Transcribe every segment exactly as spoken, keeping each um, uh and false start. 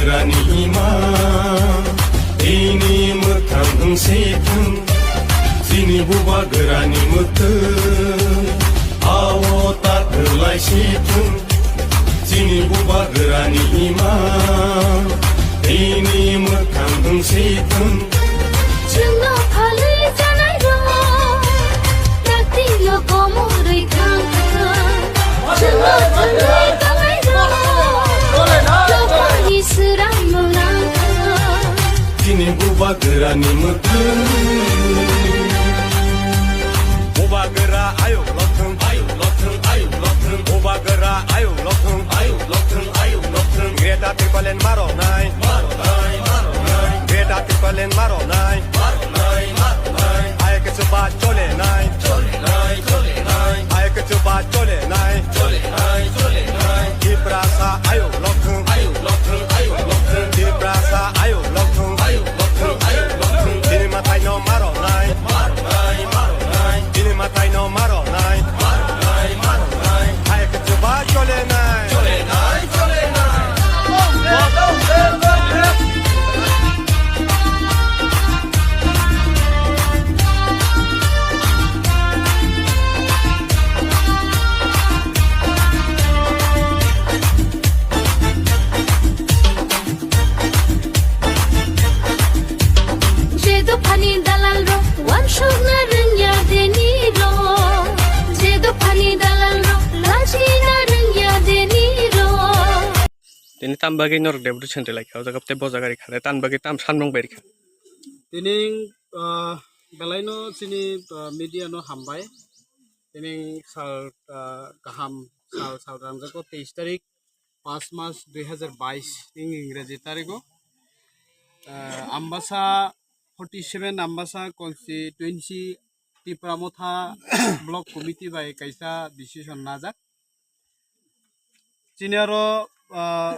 Rani ima, ini mwthang wng si thung, chini bubagrani mwthang, ao ta kwlai si thung, chini bubagrani ima, ini mwthang wng si thung. Chwngno phalwi janai rok, taktino komorwi thang thang. Chwngno thangwi tongnai rok, Chini bubagrani mwthang. Bubagra ayuk lothung, ayuk lothung, ayuk lothung. Bubagra ayuk lothung, ayuk lothung, ayuk lothung. Greater Tipraland maro nai, maro nai, maro nai. Greater Tipraland maro nai, maro nai, maro nai. Ayuk chuba chole nai, chole nai, chole nai. Ayuk chuba chole nai, chole nai, chole nai. Tiprasa ayuk lothung, ayuk lothung, ayuk lothung. Tiprasa ayuk lothung, ayuk lothung, ayuk lothung. Chini mwthangno maro nai, maro nai, maro nai. Chini mwthangno maro nai, maro nai, maro nai. Ayuk chuba chole nai, chole nai, chole nai. Je dophani dalal rok wansukna rwngya deni rok, je dophani dalal rok lachina rwngya deni rok. Tini tam bagwi norok deputation rwlai kha, o jaga tei bo jaga rwkha, tei tam bagwi tam sanmung bai rwkha. Tini, ah, belaino chini, ah, media no hambai. Tini sal, ah, kaham sal, sal rangjago teis tarik, pas mas dui hazar bais ing ingreji tarigo. Ah, Ambasa forty seven Ambasa constituency Tipra Motha Block Committee bai kaisa decision najak. Chini aro, ah,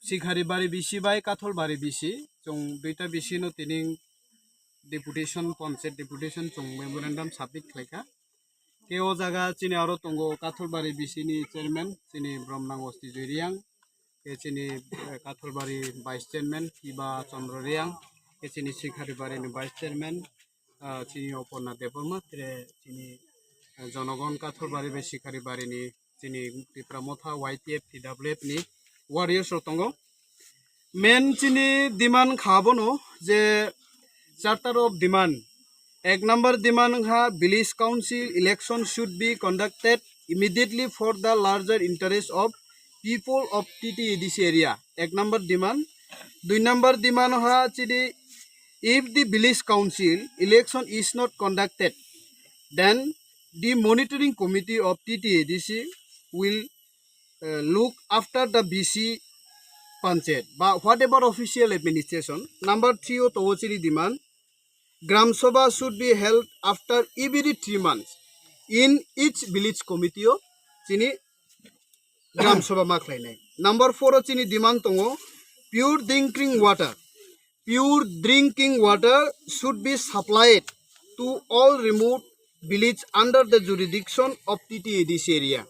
Sikharibari B C bai Katholbari B C, chwng duita B C no tini deputation, panchayat deputation chwng memorandum submit khlaikha. Khe o jaga chini aro tongo Katholbari B C ni chairman, chini Bromnang Osti Joy Reang, khe chini, eh, Katholbari vice chairman Kiba Chandra Reang, khe chini Sikharibari ni vice chairman, ah, chini Oporna Debbarma, tere chini, ah, Jonogon Katholbari bai Sikharibari ni chini Tipra Motha Y T F, T W F ni warriors rok tongo. Main chini demand kha bono je charter of demand. Ek number demand kha village council election should be conducted immediately for the larger interest of people of T T A D C area. Ek number demand. Dui number demand ha chini, if the village council election is not conducted, then the monitoring committee of T T A D C will, uh, look after the B C panchayat ba whatever official administration. Number three o tongo chini demand, Gram Sabha should be held after every three months in each village committee o chini Gram Sabha ma khlainai. Number four o chini demand tongo, pure drinking water. Pure drinking water should be supplied to all remote village under the jurisdiction of T T A D C area.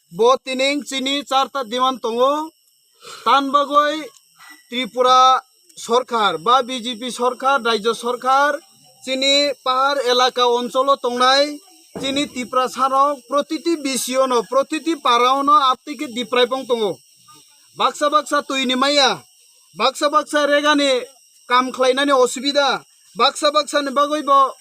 Bo tining chini charta demand tongo, tan bagwi Tripura sorkar ba B J P sorkar, rajya sorkar, chini pahar elaka oncholo tongnai, chini Tiprasa rok protiti B C o no, protiti para o no aptwi khe diprai pong tongo. Baksa baksa twi ni maya, baksa baksa regani kam khlainani osubida, baksa baksa ni bagwi bo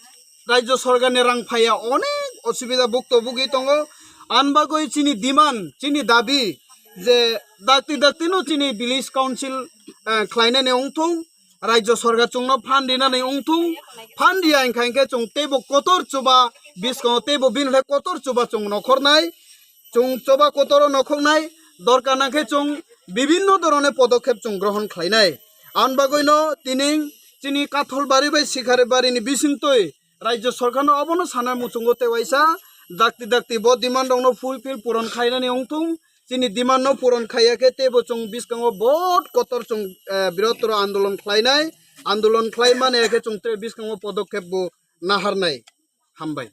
rajya sorkar ni rang phaiya, onek osubida bukto bugwi tongo. An bagwi chini demand, chini dabi je dakti dakti no chini village council, eh, khlainani wngthung, rajya sorkar chwngno phan rinani wngthung, phan riya hwnkha hinkhe chwng teibo kotor chuba biskango teibo bini hai kotor chuba chwng nokhornai, chwng chuba kotoro nokhornai, dorkar nangkhe chwng bibinno dhoroner podokhep chwng grohon khlainai. An bagwino tining chini Katholbari bai Sikharibari ni bisingtwi rajya sorkarno obono sana muchungo tei waisa dakti dakti bo demand rokno fulfill puron khainani wngthung. Chini demand no puron khaiya khe teibo chwng biskango bot kotor chwng, eh, birotoro andolon khlainai, andolon khlai mani khe chwng tei biskango podokhep bo naharnai. Hambai.